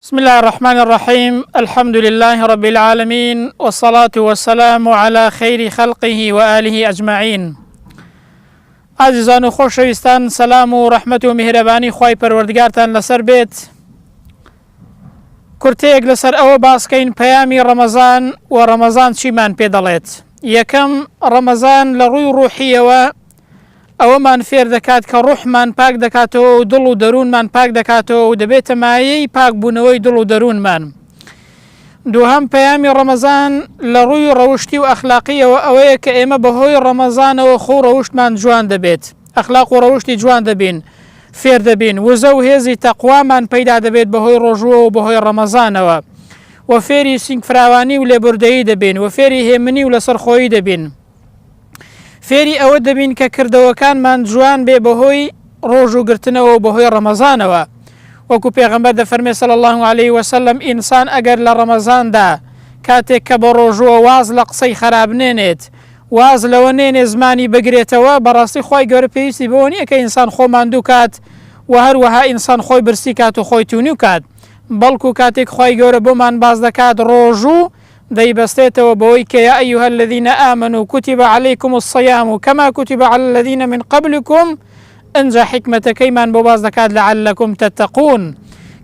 بسم اللە الرحمن الرحیم الحمد للە رب العالمین والصلاة والسلام علی خیر خلقه وآله اجمعین ئازیزان و خۆشەویستان سەلام و ڕەحمەت و میهرەبانی خوای پەروەردگارتان لەسەر بێت کورتەیەک لەسەر ئەوە باسکەین پەیامی ڕەمەزان و ڕەمەزان چیمان پێ دەڵێت یەکەم ڕەمەزان لە ڕووی ڕوحیەوە ئەوەمان فێر دەکات کە ڕوحمان پاک دەکاتەوە و دڵ و دەروونمان پاک دەکاتەوە و دەبێتە مایەی پاکبوونەوەی دڵ و دەروونمان. دووهەم پەیامی ڕەمەزان لە ڕووی ڕەوشتی و ئەخلاقییەوە ئەوەیە کە ئێمە بەهۆی ڕەمەزانەوە خۆ و ڕەوشتمان جوان دەبێت، ئەخلاق و ڕەوشتی جوان دەبین، فێر دەبین، وزە و هێزی تەقوامان پەیدا دەبێت بەهۆی ڕۆژووەوە و بەهۆی ڕەمەزانەوە و فێری سینگفراوانی و لێبوردەیی دەبین و فێری هێمنی و لەسەرخۆیی دەبین. فێری ئەوە دەبین کە کردەوەکانمان جوان بێ بەهۆی ڕۆژوو گرتنەوە و بەهۆی ڕەمەزانەوە وەکو پێغەمبەر دەفەرمێ صلی اللە علیه وسلم ئینسان ئەگەر لە ڕەمەزاندا کاتێک کە بە ڕۆژووە واز لە قسەی خەراپ نێنێت واز لەوە نێنێ زمانی بگرێتەوە بەڕاستی خوای گەورە پێویستی بەوە نییە کە ئینسان خۆ ماندوو کات و هەروەها ئینسان خۆی برسی کات و خۆی تونیو کات بەڵکو کاتێک خوای گەورە بۆمان باس دەکات ڕۆژوو دەیبەستێتەوە بەوەی کە یا ایها الذین آمنوا کتب علیکم الصیام کما کتب علی الذین من قبلکم ئنجا حیکمەتەکەیمان بۆ باس دەکات لعلکم تتقون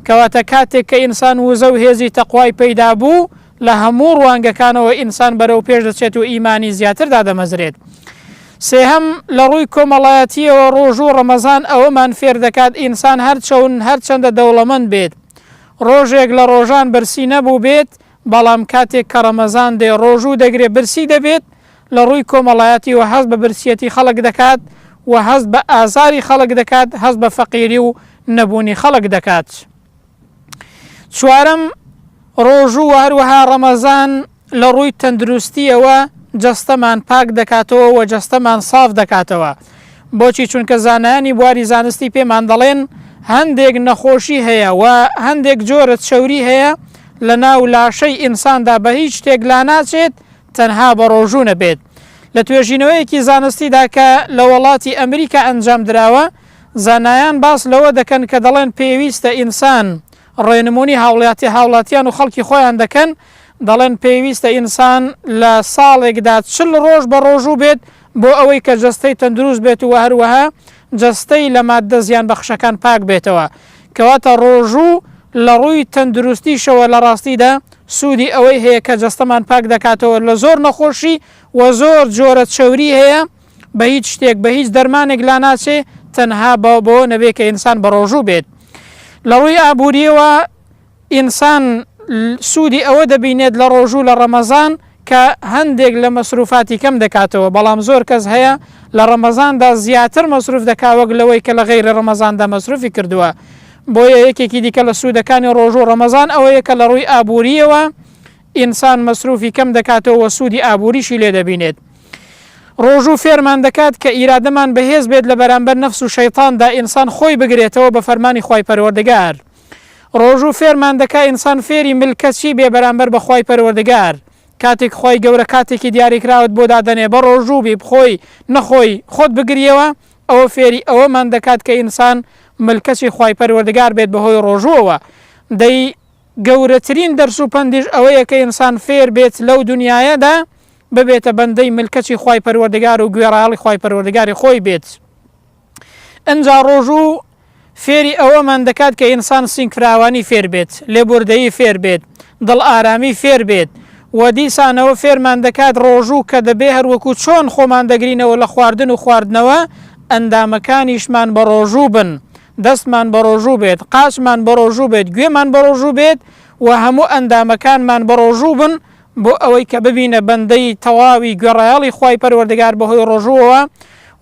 کەواتە کاتێک کە ئینسان وزە و هێزی تەقوای پەیدا بوو لە هەموو ڕوانگەکانەوە ئینسان بەرەو پێش دەچێت و ئیمانی زیاتر دادەمەزرێت. سێهەم، لە ڕووی کۆمەڵایەتییەوە ڕۆژوو ڕەمەزان ئەوەمان فێر دەکات ئینسان هەرچەون هەرچەندە دەوڵەمەند بێت ڕۆژێک لە ڕۆژان برسی نەبووبێت بەڵام کاتێک کە ڕەمەزان دێ ڕۆژوو دەگرێ برسی دەبێت، لە ڕووی کۆمەڵایەتیوە هەست بە برسیەتی خەڵک دەکات و هەست بە ئازاری خەڵک دەکات، هەست بە فەقیری و نەبوونی خەڵک دەکات. چوارەم، ڕۆژوو و هەروەها ڕەمەزان لە ڕووی تەندروستییەوە جەستەمان پاک دەکاتەوە و جەستەمان ساف دەکاتەوە. بۆچی چونکە زانایانی بواری زانستی پێمان دەڵێن هەندێک نەخۆشی هەیە و هەندێک جۆرە چەوری هەیە لە ناو لاشەی ئینساندا بە هیچ شتێک لاناچێت تەنها بە ڕۆژوو نەبێت. لە توێژینەوەیەکی زانستیدا کە لە وەڵاتی ئەمریکا ئەنجام دراوە زانایان باس لەوە دەکەن کە دەڵێن پێویستە ئینسان ڕێنمونی هاوڵاتی هاوڵاتیان و خەڵکی خۆیان دەکەن دەڵێن پێویستە ئینسان لە ساڵێکدا چل ڕۆژ بە ڕۆژوو بێت بۆ ئەوەی کە جەستەی تەندروست بێت و هەروەها جەستەی لە ماددە زیانبەخشەکان پاک بێتەوە. کەواتە ڕۆژوو لە ڕووی تەندروستیشەوە لە ڕاستیدا سوودی ئەوەی هەیە کە جەستەمان پاک دەکاتەوە لە زۆر نەخۆشی و زۆر جۆرە چەوری هەیە بە هیچ شتێک بە هیچ دەرمانێک لاناچێ تەنها بەوە نەبێ کە ئینسان بەڕۆژوو بێت. لە ڕووی ئابوورییەوە ئینسان سوودی ئەوە دەبینێت لە ڕۆژوو لە ڕەمەزان کە هەندێک لە مەسروفاتی کەم دەکاتەوە، بەڵام زۆر کەس هەیە لە ڕەمەزاندا زیاتر مەسروف دەکا وەک لەوەی کە لە غەیری ڕەمەزاندا مەسروفی کردووە، بۆیە یەکێکی دیکە لە سوودەکانی ڕۆژوو ڕەمەزان ئەوەیە کە لە ڕووی ئابوورییەوە ئینسان مەسروفی کەم دەکاتەوە و سوودی ئابووریشی لێ دەبینێت. ڕۆژوو فێرمان دەکات کە ئیرادەمان بەهێز بێت لە بەرامبەر نەفس و شەیتاندا ئینسان خۆی بگرێتەوە بە فەرمانی خوای پەروەردگار. ڕۆژوو فێرمان دەکا ئینسان فێری ملکەچی بێ بەرامبەر بە خوای پەروەردگار، کاتێک خوای گەورە کاتێکی دیاریکراوت بۆ دادەنێ بە ڕۆژوو بی بخۆی نەخۆی خۆت بگریەوە ئەوە فێری ئەوەمان دەکات کە ئینسان ملکەچی خوای پەروەردگار بێت بەهۆی ڕۆژووەوە دەی گەورەترین دەرس و پەندیش ئەوەیە کە ئینسان فێر بێت لەو دونیایەدا ببێتە بەندەی ملکەچی خوای پەروەردگار و گوێڕایەڵی خوای پەروەردگاری خۆی بێت. ئنجا ڕۆژوو فێری ئەوەمان دەکات کە ئینسان سینگفراوانی فێر بێت، لێبوردەیی فێر بێت، دڵ ئارامی فێر بێت و دیسانەوە فێرمان دەکات ڕۆژوو کە دەبێ هەروەکو چۆن خۆمان دەگرینەوە لە خواردن و خواردنەوە ئەندامەکانیشمان بەڕۆژوو بن، دەستمان بەڕۆژوو بێت، قاچمان بەڕۆژوو بێت، گوێمان بەڕۆژوو بێت و هەموو ئەندامەکانمان بەڕۆژوو بن بۆ ئەوەی کە ببینە بەندەی تەواوی گوێڕایەڵی خوای پەروەردگار بەهۆی ڕۆژووەوە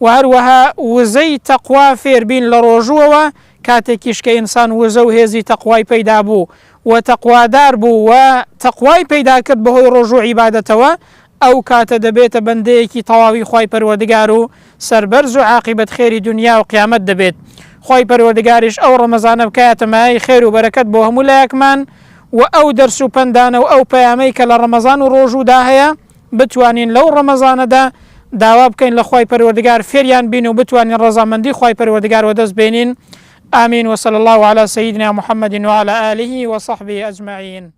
وە هەروەها وزەی تەقوا فێربین لە ڕۆژووەوە کاتێکیش کە ئینسان وزە و هێزی تەقوای پەیدا بوو و تەقوادار بوو و تەقوای پەیدا کرد بەهۆی ڕۆژوو عیبادەتەوە ئەو کاتە دەبێتە بەندەیەکی تەواوی خوای پەروەردگار و سەربەرز و عاقیبەت خێری دونیا و قیامەت دەبێت خوای پەروەردگاریش ئەو ڕەمەزانە بکاتە مایەی خێر و بەرەکەت بۆ هەموو لایەکمان و ئەو دەرس و پەندانە و ئەو پەیامەی کە لە ڕەمەزان و ڕۆژوودا هەیە بتوانین لەو ڕەمەزانەدا داوا بکەین لە خوای پەروەردگار فێریان بین و بتوانین ڕەزامەندی خوای پەروەردگار وەدەست بێنین. آمین وصلی اللە علی سیدنا محمد وعلی آله وصحبه اجمعین.